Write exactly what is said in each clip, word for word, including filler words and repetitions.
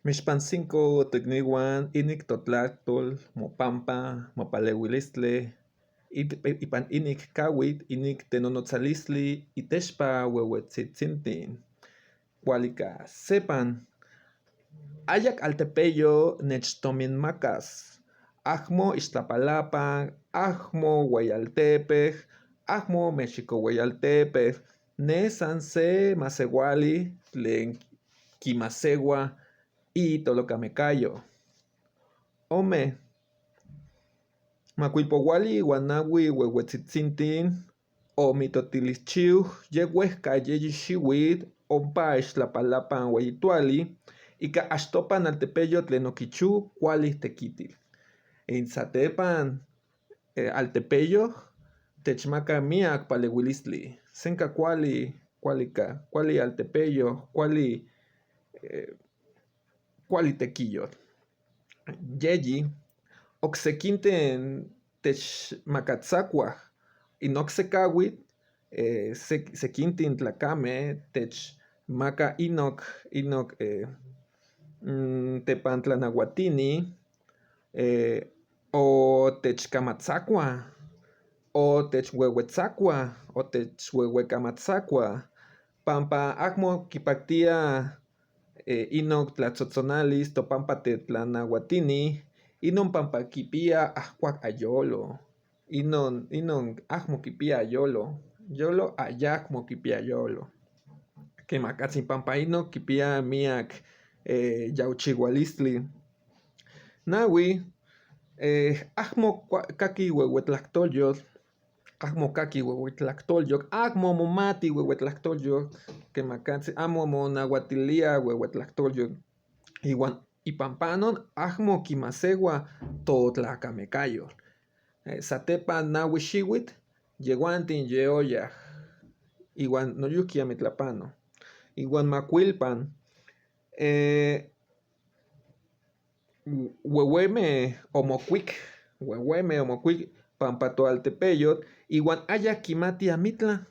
Mixpan cinco, tikniwan inik totlaktol, mopampa, mopaleuilistli, ipan inik kawit, inik tenonotsalistli, iteshpa huehuetzitzintin. Kualika sepan, ayak altepeyok nechtominmakas. Ahmo Ixtlapalapan, ahmo Hueyaltepek, ahmo Mexico Hueyaltepek, ne san se maseuali tlen kimasehua itolokamekayo. Ome, makuilpouali huan nahui huehuetzitzintin, o mitotilichiu, ye huehka yeyi xiuitl, ompa Ixtlapalapan Hueyituali, ika Axtopan altepeyok tlen okichiu kuali tekitil. In satepan, eh, altepeyok techmaka miak paleuilistli. Senka kuali, kualika, kuali altepeyok, kuali, eh, kuali tekiyotl. Yeyi, oksekintin techmakatsakuak, in okse kawit, eh, sek-, sekintin tlakame techmaka inok, inok, eh, mm, tepantlanahuatini, eh, o techkamatsakua, o techhuehuetsakua, o techhuehuekamatsakua, pampa ahmo kipaktia, eh, inok tlatzotzonalis topampa tetlanahuatini, inon pampa kipia ahkuak ayolo. Inon, inon ahmo kipia ayolo, yolo ayakmo kipia ayolo. Kemakatsin pampa inon kipia miak, eh, yauchihualistli. Nahui, eh, ahmo kua-, kaki huehuetlaktolyotl, ahmo kaki huehuetlaktolyotl, ahmo momati huehuetlaktolyotl, kemakatsin amo monahuatilia huehuetlaktolyotl. Ihuan ipan panon ahmo kimasehua totlakamekayotl. Eh, satepan nahui xiuitl, yehuantin ye oyak, ihuan noyuki ya mitlapano. Ihuan makuilpan, eh, huehueme omokuik, huehueme omokuik pampa toaltepeyotl, ihuan ayak kimatia mitla,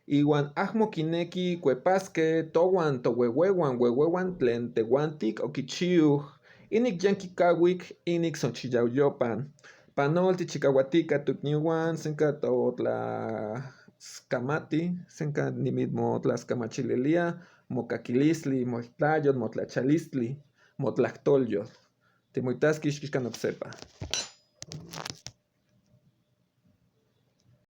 ihuan ahmo kineki kuepaske tohuan tohuehuehuan, huehuehuan tlen tehuantik okichiu. Inik yanki kawik, inik xochiyauyopan. Panolti chikahuatika tokniuan, senka totlaskamati, senka nimitmotlaskamachililia mokakilistli, moiltlayotl, motlachalistli, motlaktolyotl. Timoitaski, xkixkan oksepa.